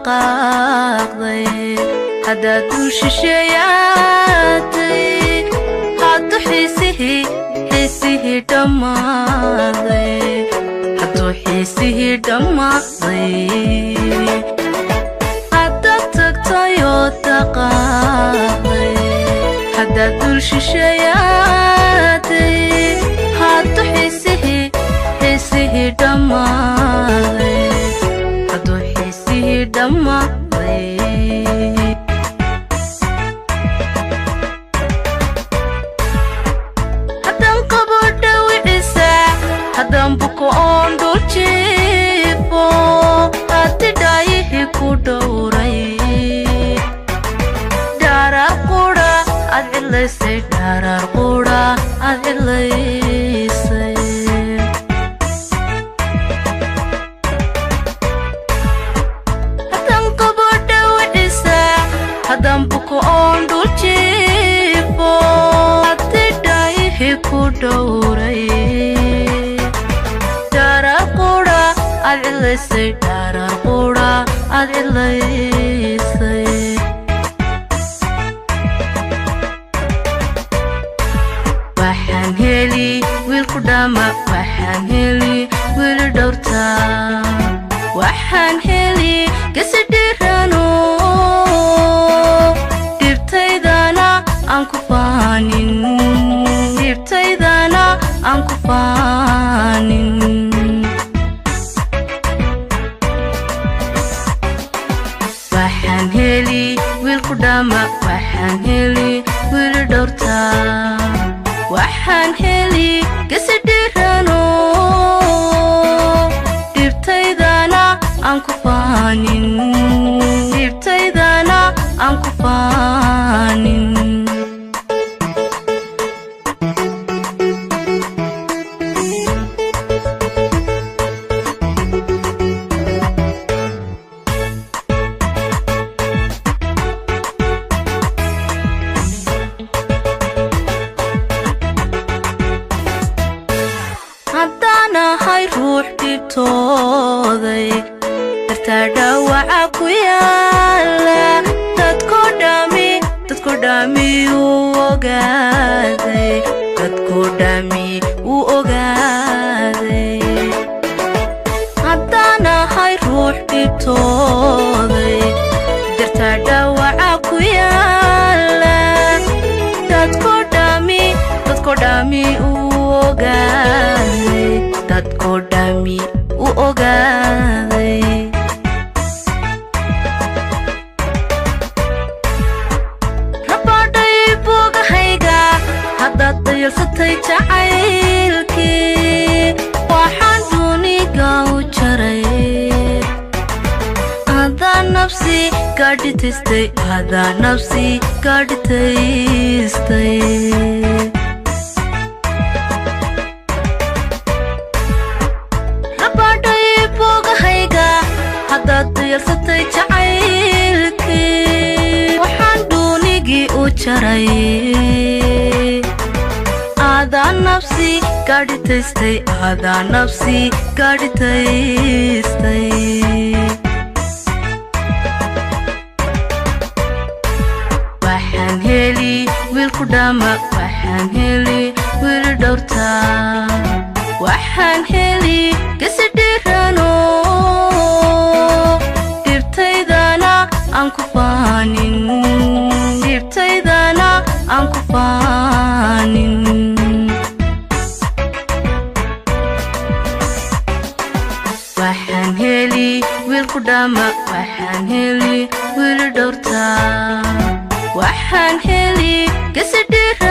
Dhaqaaqday haddaad dul shisheeyaatay, hadduu xiisihii xiisihii dhammaaday, hadduu xiisihii dhammaaday, haddaad tagtayoo dhaqaaqday, haddaad dul shisheeyaatay, hadduu xiisihii xiisihii dhammaaday, hadduu xiisihii dhammaaday. Haddaan qabo dhawicisa, haddaan buko oon dhul jiifo, haddi dhaayihii ku dhowray, dhaaraar qudha aad cidlaysay, dhaaraar qudha aad cidlaysay. Haddaan qabo dhawicisa, haddaan buko oon dhul jiifo, haddi dhaayihii ku dhowray, dhaaraar qudha aad cidlaysay, dhaaraar qudha aad cidlaysay. Waxaan heli wiil ku dhama, waxaan heli wiil dhowrta, waxaan heli gesi dhirano, dhibtaydana aan ku faanin, dhibtaydana aan ku faanin. Waxaan heli wiil ku dhama, waxaan heli wiil dhowrta, waxaan heli gesi dhirano, dhibtaydana aan ku faanin, dhibtaydana aan ku faanin. Haddaan ahay ruux dhibtooday, dartaa dhaawaca ku yaala, dadko dhami dadko dhami uu ogaaday, dadko dhami uu ogaaday. Haddaan ahay ruux dhibtooday, dartaa dhaawaca ku yaala, dadko dhami dadko dhami uu ogaaday, dadko dhami uu ogaaday. Rabadhay bogahayga haddaad dayalsatay jacaylkii, waxaan duniga u jaray adaa nafsi gaadhitaystay, adaa nafsi gaadhitaystay. Rabadhay bogahayga haddaad dayalsatay jacaylkii, waxaan duunigii u jaray adaa nafsi gaadhitaystay, adaa nafsi gaadhitaystay. Waxaan heli wiil ku dhama, waxaan heli wiil dhowrta, waxaan heli gesi dhirano, dhibtaydana aan ku faanin, dhibtaydana aan ku faanin. Waxaan heli wiil ku dhama, waxaan heli wiil dhowrta, waxaan heli gesi dhirano.